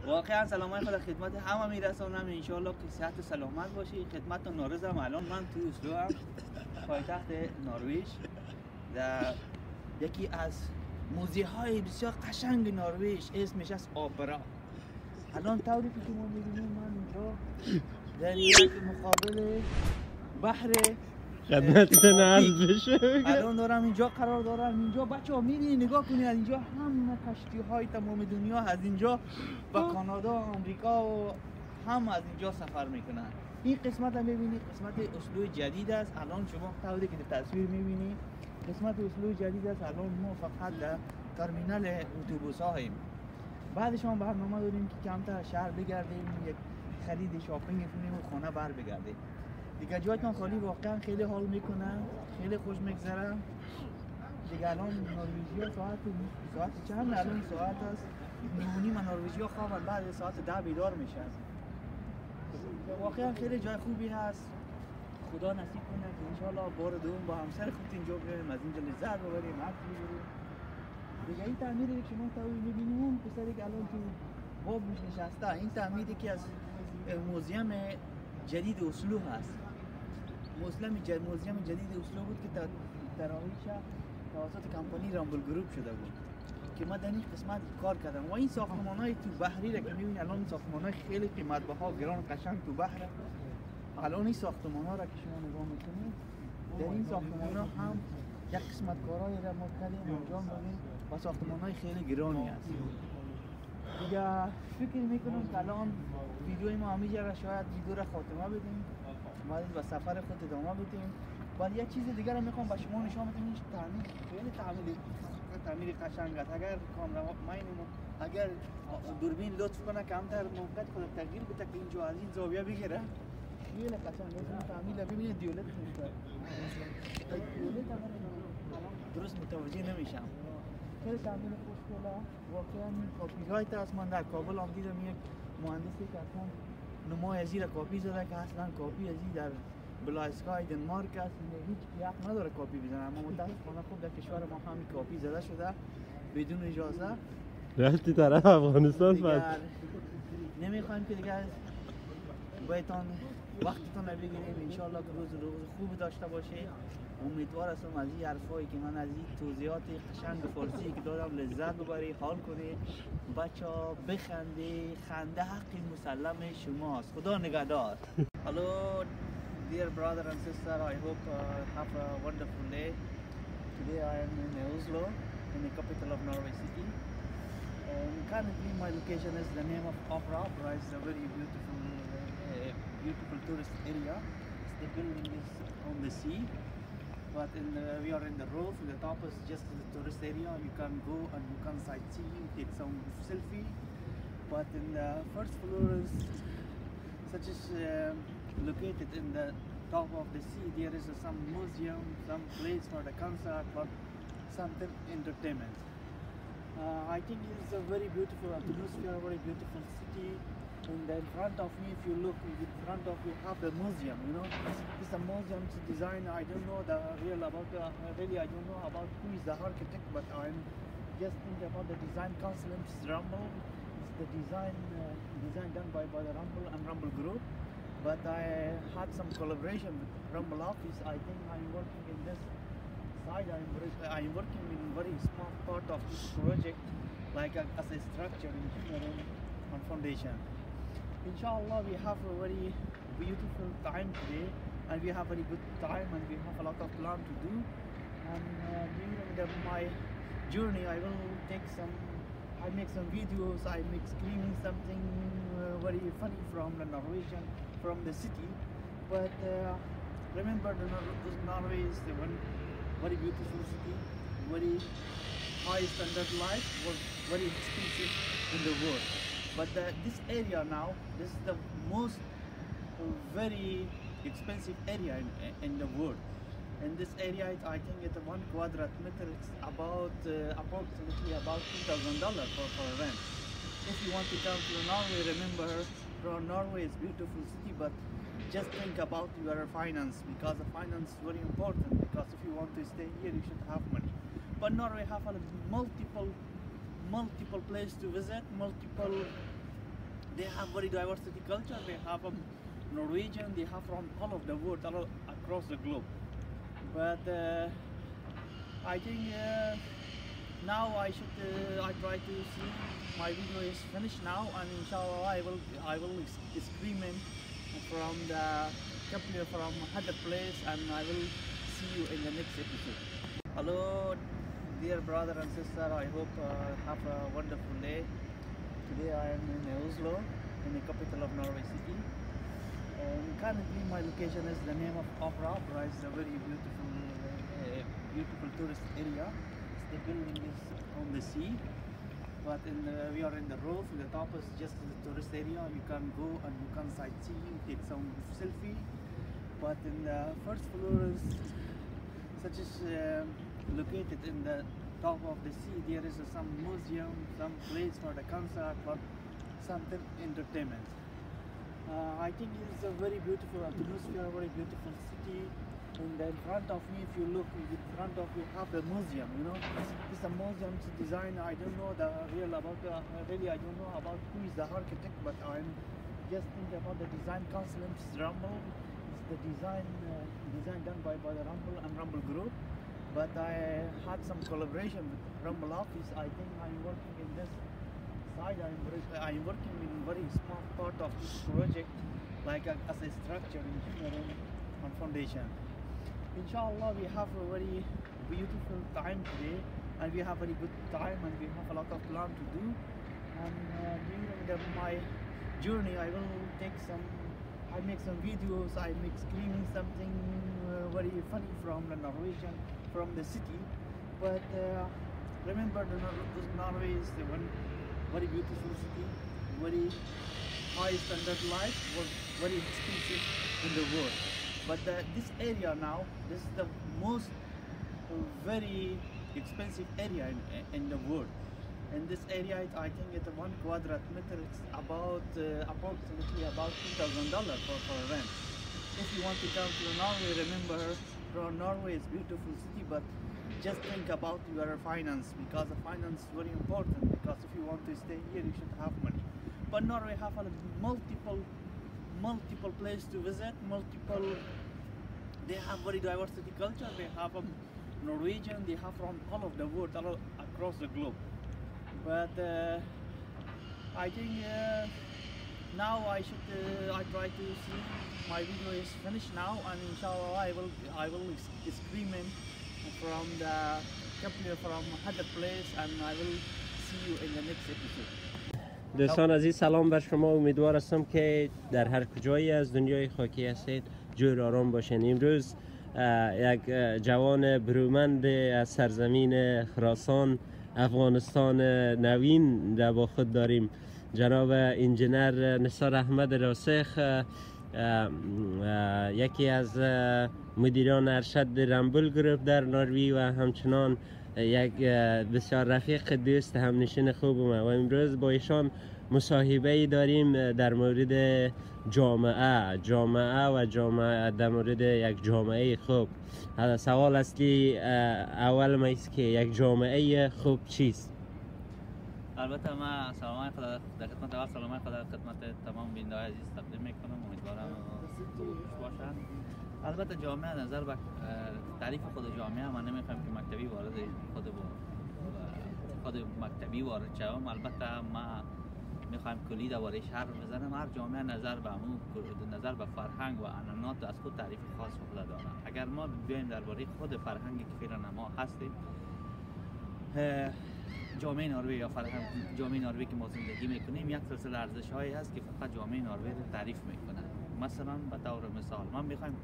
واقعا سلامای خود خدمت همه میرسانم. انشالله که صحت و سلامت باشی. خدمت نارزم. الان من تو اسلو هم، پایتخت نروژ، در یکی از موزه های بسیار قشنگ نروژ، اسمش از آپرا. الان طوری که شما میبینید من اینجا در یک مقابل بحر خدمتتون عرض بشه. الان دارم اینجا قرار دارم. اینجا بچه‌ها می‌بینی، نگاه کنید، از اینجا هم کشتی های تمام دنیا از اینجا و کانادا، آمریکا و هم از اینجا سفر میکنن. این قسمت هم ببینید، قسمت اسلو جدید است. الان شما طوری که در تصویر می‌بینید قسمت اسلو جدید است. الان ما فقط در ترمینال اتوبوس هاییم. بعدش هم برنامه داریم که کمتر شهر بگردیم، یک خرید shopping کنیم و خانه بر بگردیم. دیگه جایتان خالی. واقعا خیلی حال میکنم، خیلی خوش میگذرم. دیگه الان نروژیا ساعت چند؟ الان ساعت است 9:30. نروژیا خوابن، بعد ساعت 10 بیدار میشن. واقعا خیلی جای خوبی هست. خدا نصیب کنه که انشالله بار دوم با همسر خود اینجا بیایم، از اینجا لذت ببریم، عکس بگیریم. دیگه این تعمیری که شما تا میبینیم، اون پسری که الان تو باب نشسته، این تعمیری که از موزیم جدید اسلو هست. موزیم جدید اسلو بود که طراحیش توسط کمپانی رامبل گروپ شده بود که ما در این قسمت کار کردم. و این ساختمان های تو بحری را که میبینید، الان ساختمان های خیلی قیمت بها، گران، قشنگ تو بحر. الان این ساختمان ها را که شما نگاه میکنید، در این ساختمان ها هم یک قسمت کارهایی را ما کردیم، انجام دادیم و ساختمان های خیلی گرانی هست. دیگه فکر میکنم که الان ویدیوی ما همیشه را شاید ویدیو را خاتمه بدیم، بعد به سفر خود ادامه بدیم. ولی یک چیز دیگر رو میخوام به شما نشان بدم. این تعمیر خیلی تعمیر قشنگ است. اگر cameraman، اگر دوربین لطف کنه کمتر موقعیت خود تغییر بده که اینجا از این زاویه بگیره، خیلی قشنگ است. این تعمیر ببینید، دیولت میشه، دیولت درست متوجه نمیشم. خیلی تعمیر خوشگله واقعا. کپی رایت است. من در کابل هم دیدم یک مهندسی که اصلا نمای ازی را کپی زده که اصلا کپی ازی در Blue Sky دنمارک است. هیچ کی حق نداره کپی بزنه، اما متاسفانه خوب در کشور ما همین کپی زده شده بدون اجازه. رفتی طرف افغانستان. دیگر نمیخوایم که دیگه بایتان وقتتون رو بگیریم. انشالله که روز روز خوب داشته باشه. امیدوار هستم از این حرفایی که من، از این توضیحات قشنگ فارسی که دادم لذت ببری، حال کنی بچه ها، بخندی. خنده حق مسلم شماست. خدا نگهدار. Hello dear brother and sister, I hope have a wonderful day. Today I am in Oslo, in the capital of Norway city. And currently my location is the name of Opera. Opera is a very beautiful, beautiful tourist area. The building is on the sea, but we are in the roof. The top is just the tourist area. You can go and you can sightsee, take some selfie. But in the first floor is such as located in the top of the sea. There is some museum, some place for the concert, for something entertainment. I think it's a very beautiful atmosphere, very beautiful city. And in front of me, if you look in front of you, have the museum. You know, it's a museum design. I don't know the real about the, really I don't know about who is the architect, but I'm just thinking about the design council. It's Rumble. It's the design done by the Rumble and Rumble Group. But I had some collaboration with Rumble office. I think I'm working in this side. I'm working in very small part of this project, like as a structure engineering and foundation. Inshallah, we have a very beautiful time today, and we have very good time, and we have a lot of plan to do. And during my journey, I will take some, I make some videos, I make screening something very funny from the Norwegian, from the city. But remember, the Norway is the one very beautiful city, very high standard life, was very expensive in the world. But this area now, this is the most very expensive area in the world. In this area, I think it's 1 quadrat meter, it's about approximately about $2,000 for rent. If you want to come to Norway, remember Norway is beautiful city, but just think about your finance, because the finance is very important, because if you want to stay here, you should have money. But Norway have a multiple place to visit, multiple They have very diversity culture. They have Norwegian, they have from all of the world, all across the globe. But I think now I should I try to see my video is finished now, and inshallah I will screaming from the couple from other place, and I will see you in the next episode. Hello dear brother and sister, I hope have a wonderful day. Today I am in Oslo, in the capital of Norway city. And currently my location is the name of Opera. Opera is a very beautiful, beautiful tourist area. The building is on the sea, but in the, we are in the roof. The top is just the tourist area. You can go and you can sightsee, take some selfie. But in the first floor is such as located in the top of the sea. There is some museum, some place for the concert, for something entertainment. I think it's a very beautiful atmosphere, very beautiful city. And in front of me, if you look in front of you, have the museum. You know, it's a museum design. I don't know the real about really. I don't know about who is the architect, but I'm just thinking about the design council. Ramboll. It's the design design done by the Ramboll and Ramboll Group. But I had some collaboration with Ramboll office. I think I'm working in this side. I'm working in very small part of this project, like as a structure engineering and foundation. Inshallah, we have a very beautiful time today, and we have very good time, and we have a lot of plan to do. And during my journey, I will take some, I make some videos, I make screaming something very funny from the Norwegian, from the city. But remember, the Norway is the one very beautiful city, very high standard life, was very expensive in the world. But this area now, this is the most very expensive area in the world. In this area, I think at 1 quadrat meter, it's about approximately about $2,000 for rent. If you want to come to Norway, remember, Norway is a beautiful city, but just think about your finance, because the finance is very important, because if you want to stay here, you should have money. But Norway have a multiple places to visit, multiple, they have very diversity culture. They have Norwegian, they have from all of the world, all across the globe. But I think now I should I try to see my video is finished now, and inshallah I will screaming from the couple from other place, and I will see you in the next episode. دوستان عزیز، سلام بر شما. امیدوار هستم که در هر کجایی از دنیای خاکی هستید جور آرام باشین. امروز یک جوان برومند از سرزمین خراسان افغانستان نوین در با خود داریم، جناب انجینر نثار احمد راسخ، یکی از مدیران ارشد Ramboll Group در نروژ و همچنان یک بسیار رفیق دوست همنشین خوب ما، و امروز با ایشان مصاحبه ای داریم در مورد جامعه و جامعه، در مورد یک جامعه خوب. سوال اصلی اول ما است که یک جامعه خوب چیست؟ البته من سلام خدا در خدمت اول، سلام خدا در خدمت تمام بیننده‌های عزیز تقدیم میکنم. امیدوارم خوش باشند. البته جامعه نظر به تعریف خود جامعه، من نمیخوایم که مکتبی وارد خود مکتبی وارد شوم. البته ما میخوایم کلی درباره حرف بزنم. هر جامعه نظر به نظر به فرهنگ و عنعنات از خود تعریف خاص خود داره. اگر ما بیایم درباره خود فرهنگی که فعلا ما هستیم، جامعه نروژ یا فرهنگ جامعه نروژ که ما زندگی میکنیم، یک سلسله ارزش هایی هست که فقط جامعه نروژ رو تعریف میکنه. مثلا به طور مثال ما میخوایم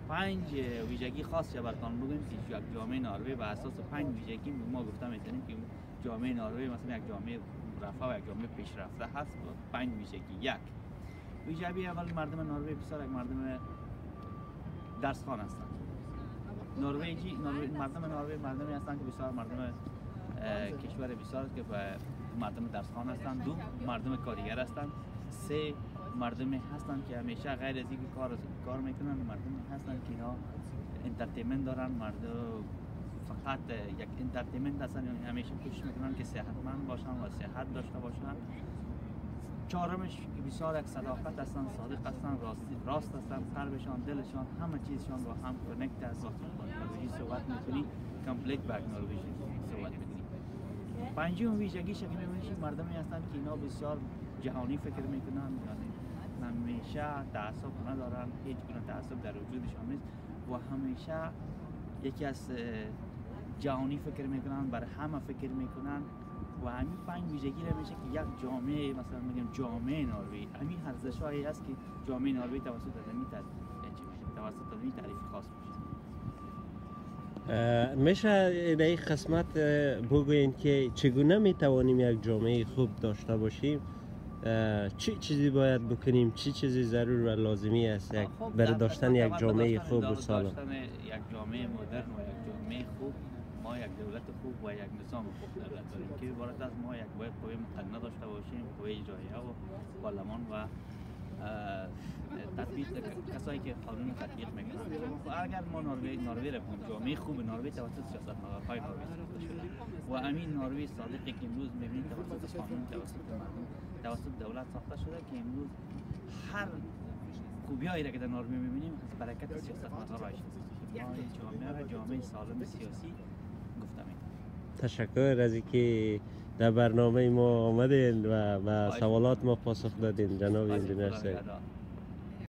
پنج ویژگی خاص یا براتون بگیم که یک جامعه نروژ به اساس 5 ویژگی ما گفته میتونیم که جامعه نروژ مثلا یک جامعه رفاه و یک جامعه پیشرفته هست. با 5 ویژگی. یک ویژگی اول، مردم نروژ بسیار یک مردم درسخوان هستند. نروژی مردم نروژ مردمی هستند که بسیار مردم کشور بسیار که مردم درسخوان هستند. دو، مردم کارگر هستند. سه، مردمی هستند که همیشه غیر از اینکه کار میکنن، مردمی هستند که اینا entertainment دارن، مردم فقط یک entertainment هستن، یعنی همیشه کوشش میکنن که صحتمند باشن و صحت داشته باشن. چهارمش که بسیار یک صداقت هستند، صادق هستند، راست هستند، قلبشان، دلشان، همه چیزشان با هم connect است. وقتی با نروژی صحبت میکنی complete با نروژی صحبت میکنی. پنجم ویژگیش که میبینی مردمی هستند که اینا بسیار جهانی فکر میکنن، یعنی همیشه تعصب ندارن، هیچ گونه تعصب در وجودشان نیست و همیشه یکی از جهانی فکر میکنن، برای همه فکر میکنن. و همین پنج ویژگی را میشه که یک جامعه، مثلا میگم جامعه نروژ، همین ارزش‌هایی است که جامعه نروژ توسط ادمی تعریف خاص میشه. میشه در این قسمت بگویین که چگونه میتوانیم یک جامعه خوب داشته باشیم؟ چه چیزی باید بکنیم؟ چه چیزی ضرور و لازمی است برای داشتن یک جامعه خوب و سالم؟ داشتن یک جامعه مدرن و یک جامعه خوب، ما یک دولت خوب و یک نظام خوب دولت داریم که عبارت از ما یک باید قوه مقننه داشته باشیم، قوه اجراییه و پارلمان و تطبیق کسایی که قانون تطبیق میکنن. اگر ما نروژ رو بگیم، جامعه خوب نروژ توسط سیاستمدارهای نروژ ساخته شده و همین نروژ صادقی که امروز میبینید توسط قانون، توسط مردم، توسط دولت ساخته شده که امروز هر خوبیایی را که در نروژ میبینیم از برکت سیاستمدارهایش است. ما جامعه را جامعه سالم سیاسی گفته میتونیم. تشکر از اینکه در برنامه ما آمدین و به سوالات ما پاسخ دادین جناب انجینر صاحب.